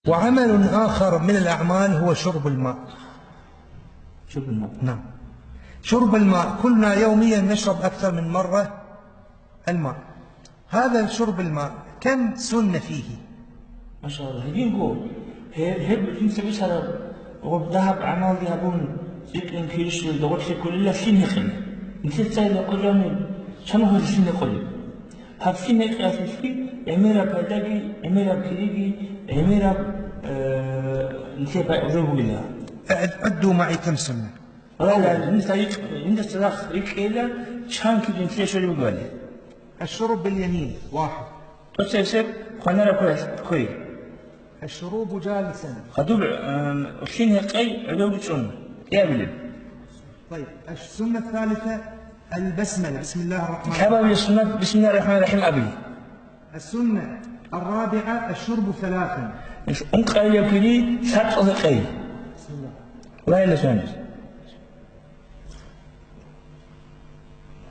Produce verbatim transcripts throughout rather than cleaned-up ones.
وعمل آخر من الأعمال هو شرب الماء. شرب الماء. نعم. شرب الماء، كلنا يوميا نشرب أكثر من مرة الماء. هذا شرب الماء كم سنة فيه؟ Машалла, гьединго, гьеб, гьеб жинца бицараб, гъоб дагьаб гӀамалги гьабун, цӀикӀкӀун килищел догъорлъи кколила лъим гьекъин. Нилъеца гьеб къо жаниб, чамгьури лъим гьекъолеб. Гьаб лъим гьекъиялъулъги гӀемераб пайдаги, гӀемераб кириги, гӀемераб, э, нилъер пайда бугила. أعد-، عدوا معي كم سنة. Валлагь, жинца рикь-, жинца рахъ рикӀкӀейила, чан кири нилъее щолеб бугебали. الشرب باليمين، واحد. ТӀоцебесеб хванараб квай, квай. الشرب جالسا. Хадуб, ам, лъим гьекъей гӀодов чӀун, кӀиабилеб. طيب، السنة الثالثة البسملة، بسم الله الرحمن الرحيم. Лъабабилеб суннат, بسم الله الرحمن الرحيم абилеб. السنة الرابعة الشرب ثلاثا. Ункъабилеб кири лъабцӀул гьекъей. بسم الله. Ва гьеле сонис.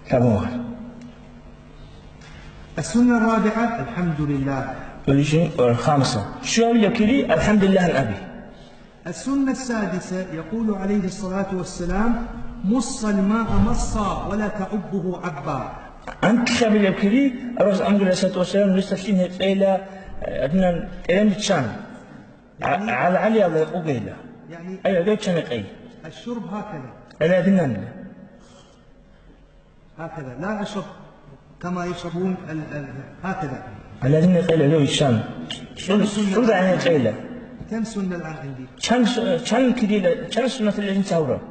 Тамам. السنة الرابعة الحمد لله. Ва лишин, ва хамса. Щуабилеб кири, алхӀамдулиллагь аби. السنة السادسة يقول عليه الصلاة والسلام: مص الماء مصا ولا تعبه عبا. Анкьабилеб кири, Аварагас, алхӀамдулиллагь, салату ва салам, нилъеца лъим гьекъейила, э, гьадинан кӀерен биччан. ГӀа-, гӀалгӀалиялда гьекъугейила. يعني Ай, гьадин чан гьекъей. الشرب هكذا. Гьадинанила. هكذا. لا أشرب كما يشربون ال-، ال-، هكذا. Гьадин гьекъейила гьадин иччан. كم سنة؟ ЦӀуд гӀан гьекъейила. كم سنة الآن عندي؟ Чан су-, чан кирила, чан суннатила жинца гьабураб?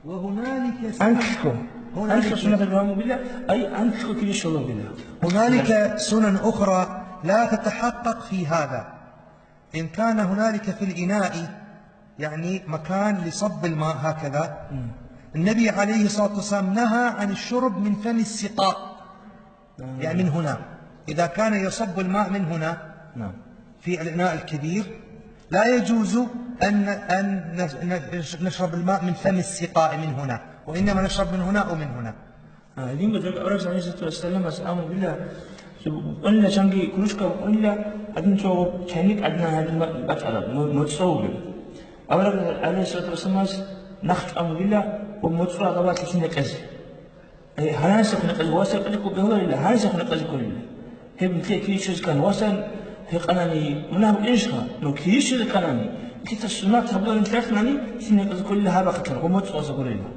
وهنالك سنن. Анкьго. هنالك Анкьго суннатал гьабун бугила, ай, анкьго кири щолеб бугила. هنالك سنن أخرى لا تتحقق في هذا. إن كان هنالك في الإناء، يعني مكان لصب الماء هكذا، مم. النبي عليه الصلاة والسلام نهى عن الشرب من فم السقاء، آه. يعني من هنا. إذا كان يصب الماء من هنا، نعم. في الإناء الكبير، لا يجوز أن، أن نش-، نش-، نشرب الماء من فم السقاء من هنا، وإنما نشرب من هنا أو من هنا. А, лимба жо-, Аварагас, гӀалайгьиссалату вассаламас, амма билла, жо-, унила чанги кружка, унила, гьадин чӀого чайник гьадин гьадин ма-, бачӀараб, мо-, моцӀрол бугеб. Аварагас, гӀалайгьиссалату вассаламас, нахъ чӀван бугила, ва моцӀрол гьабалъе лъим гьекъезе. Э, гьанасехъ гьекъезе, ва сакъалихъ бегьуларила, гьанасехъ гьекъезе кколила. Гьеб нилъее кири щвезе ккани, васан гьекъанани, мунагь букӀинищха, но кири щвезе кканани, нилъеца суннат гьабуларин лъалъани, лъим гьекъезе кколила гьаб бахъатан, ва моцӀрол гьекъолила.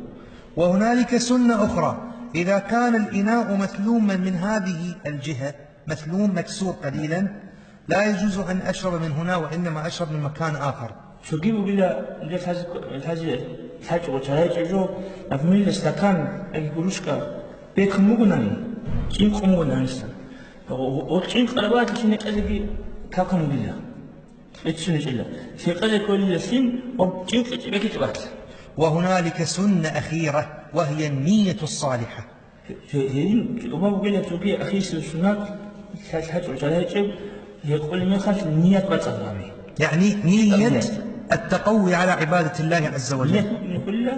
وهنالك سنة أخرى، إذا كان الإناء مثلوما من هذه الجهة، مثلوم، مكسور قليلا، لا يجوز أن أشرب من هنا وإنما أشرب من مكان آخر. Цоги бугила, нилъ лъази-, лъази-, лъачӀого чарайчӀеб жо, например, стакан яги кружка бекун бугонани, чӀинкӀун бугонани, гъо-, гъо-, чӀинкӀараб лъим гьекъезеги какун бугила. БеццунечӀила. Гьекъезе кколила лъим ва чӀинкӀичӀеб бекичӀеб бакӀ. وهنالك سنة أخيرة، وهي النية الصالحة. Гье-, гьедин тӀубаб бугила цоги ахирисеб суннат, лъа-, лъачӀого чарайчӀеб, гьекъолеб мехалъ ният бацӀцӀадаб гьаби. يعني نية التقوي على عبادة الله عز وجل. Ният букӀине кколила,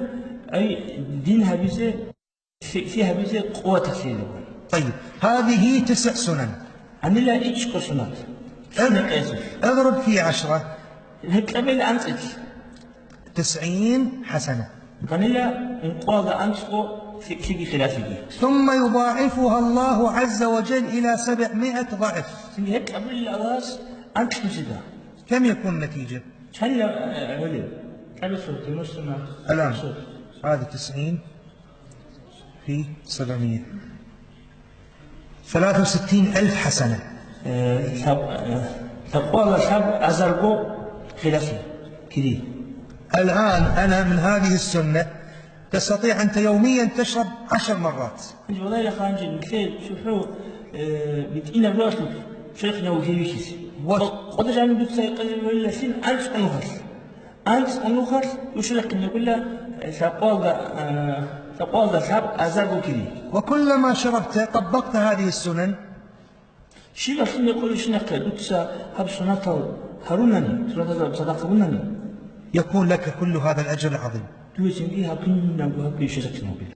ай, дин гьабизе, лъи-, лъи гьабизе къуваталъе. طيب، هذه تسع سنن. Гьанила ичӀго суннат. اضرب في عشرة. Гьеб кьабила анцӀила. تسعين حسنة. Гьанила ункъоялда анцӀго лъикӀлъиги хиралъиги. ثم يضاعفها الله عز وجل إلى سبعمائة ضعف. Цинги гьеб кьабилила Аллагьас анкьнусида. كم يكون النتيجة؟ Чанила, э, гьолеб? Кьабилсухъ девяносто на الآن. هذه تسعين في سبعمية. ثلاثة وستين ألف حسنة. Э, лъаб-, э, лъабкъоялда лъабазарго хиралъи, кири. الآن أنا من هذه السنة تستطيع أنت يوميا تشرب عشر مرات. Гьанже валлагьила ханжи, нилъее цохӀо, э, битӀинаб жоялъулъ шайх нав гьевихьизе. Вот. Къо-, къода жаниб дуца гьекъезе валила лъим анцӀго нухалъ. АнцӀго нухалъ ушрихъинабила, э, лъабкъоялда, э, лъабкъоялда лъабазарго кири. وكلما شربت طبقت هذه السنن. Щибаб лъим гьекъолебщинахъе дуца гьаб суннатал гьарунани, суннатазда цадахъ гьабунани, يكون لك كل هذا الأجر العظيم. Дуе цинги гьаб кинабго гьаб кири щвезехъинабила.